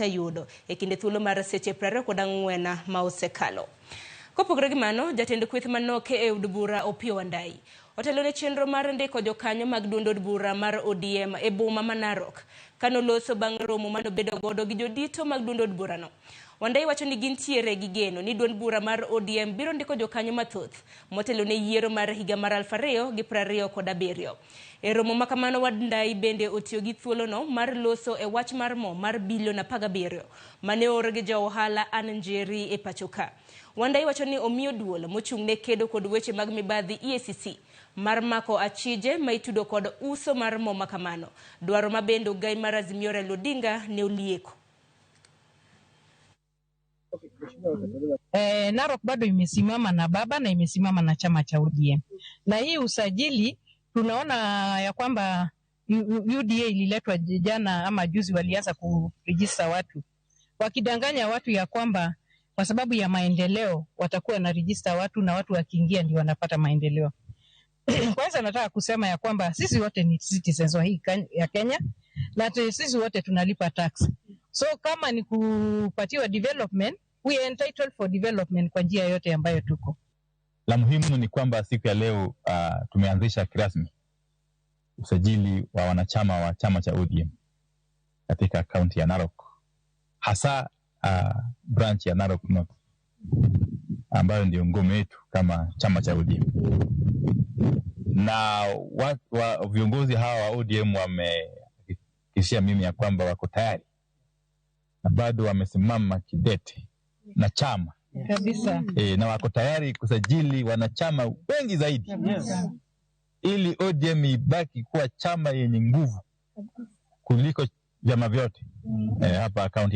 Yudo e kinde thuolo mar seche 24 ma osekalo. Kopogore gi mano, jatend kweth manok e od bura Opiyo Wandayi otelo ne chenro mar ndiko jokanyo mag duond od bura mar ODM e boma ma Narok kanoloso bang' romo manobedo godo gi jodito mag duond od burano. Wandayi wacho ni gintiere gi geno ni duond bura mar ODM biro ndiko jokanyo mathoth motelo ne yiero mar higa mar 2027. E romo ma kamano, Wandayi bende otiyo gi thuolono mar loso e wach mar mo mar bilion 17 mane oor gi ja ohala Anne Njeri e pacho ka. Wandayi wacho ni omiyo duol mochung' ne kedo kod weche mag mibadhi EACC mar mako achije ma itudo kod uso mar mo makamano. Dwaro ma bende ogai mar Azimio Raila Odinga ne olieko. Narok bado imesimama na baba na imesimama na chama cha ODM. Na hii usajili tunaona ya kwamba UDA ililetwa jana ama juzi, walianza kuregister watu wakidanganya watu ya kwamba kwa sababu ya maendeleo watakuwa na register watu na watu wakiingia ndio wanapata maendeleo. Kwanza nataka kusema ya kwamba sisi wote ni citizens wa hii ya Kenya na sisi wote tunalipa tax. So kama ni kupatiwa development, we are entitled for development kwa njia yote ambayo tuko. La muhimu ni kwamba siku ya leo tumeanzisha kirasmi usajili wa wanachama wa chama cha ODM katika kaunti ya Narok, hasa branch ya Narok North ambayo ndio ngome yetu kama chama cha ODM. Na viongozi hawa wa ODM wamehakikishia mimi ya kwamba wako tayari na bado wamesimama kidete na chama Kabisa. Na wako tayari kusajili wanachama wengi zaidi ili ODM ibaki kuwa chama yenye nguvu kuliko vyama vyote hapa kaunti.